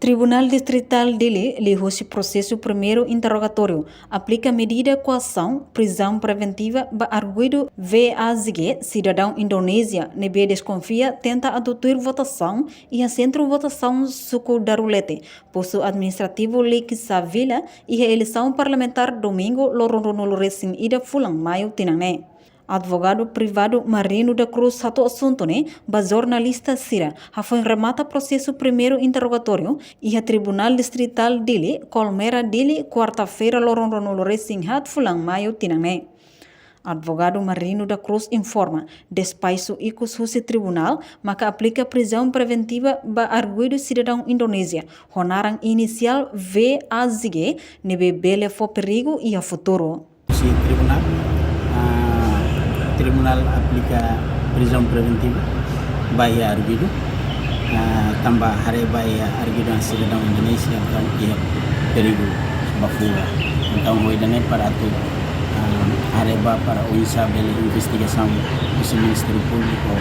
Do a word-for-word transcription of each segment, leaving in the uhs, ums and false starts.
Tribunál Distritál Dili liuhusi prosesu primeiru interrogatóriu aplika medida koasaun prizaun preventiva ba arguidu V A Z G, sidadaun Indonézia ne'ebé deskonfia tenta atu tuir votasaun iha sentru votasaun suku Darulete, postu administrativu Likisá Vila, iha eleisaun parlamentár domingu loron ruanulu resin ida fulan maiu tinan ne'e. Advogadu privadu Marino da Cruz hato'o asuntu ne'e ba jornalista sira hafoin remata prosesu primeiru interrogatóriu iha Tribunál Distritál Dili, Colmera Dili, kuarta-feira loron ruanulu resin haat fulan maiu tinan ne'e. Advogadu Marino da Cruz informa, despaxu ikus husi tribunál maka aplika prizaun preventiva ba arguidu sidadaun Indonézia ho naran inisiál V A Z G ne'ebé bele fó perigu iha futuru. Husi tribunál, ah, tribunál aplika prizaun preventiva ba iha arguidu, ah, tanba haree ba iha arguidu sidadaun Indonézia, entaun iha perigu ba fuga. Entaun, ohin ne'e para atu, ah, haree ba para oinsá bele investigasaun husi Ministériu Públiku,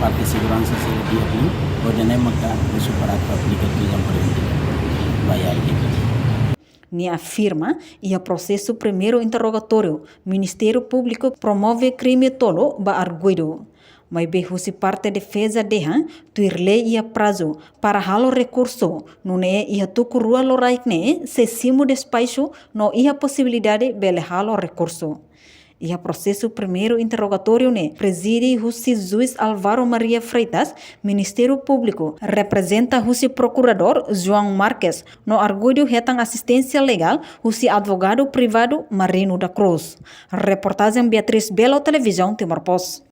parte seguransa sira di'ak liu, ohin ne'e maka husu para atu aplika prizaun preventiva ba iha arguidu. Nia afirma, iha prosesu primeiru interrogatóriu, Ministériu Públiku promove krime tolu ba arguidu. Maibé husi parte defeza dehan, tuir lei iha prazu para halo rekursu, nune'e iha tuku rua loraik ne'e sei simu despaxu no iha posibilidade bele halo rekursu. Iha prosesu primeiru interrogatóriu ne'e prezide husi juís Álvaro Maria Freitas, Ministériu Públiku reprezenta husi prokuradór João Marques, no arguidu hetan asisténsia legál husi advogadu privadu Marino da Cruz. Reportajen Beatriz Belo, Televizaun Timor Post.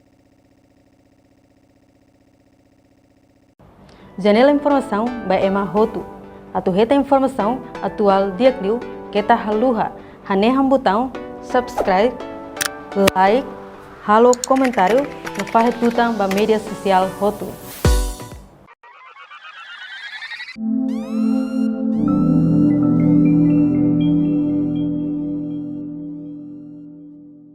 Janela informasaun ba ema hotu. Atu hetan informasaun atuál di'ak liu, keta haluha hanehan butaun subscribe, like, halo komentáriu no fahe tutan ba média sosiál hotu.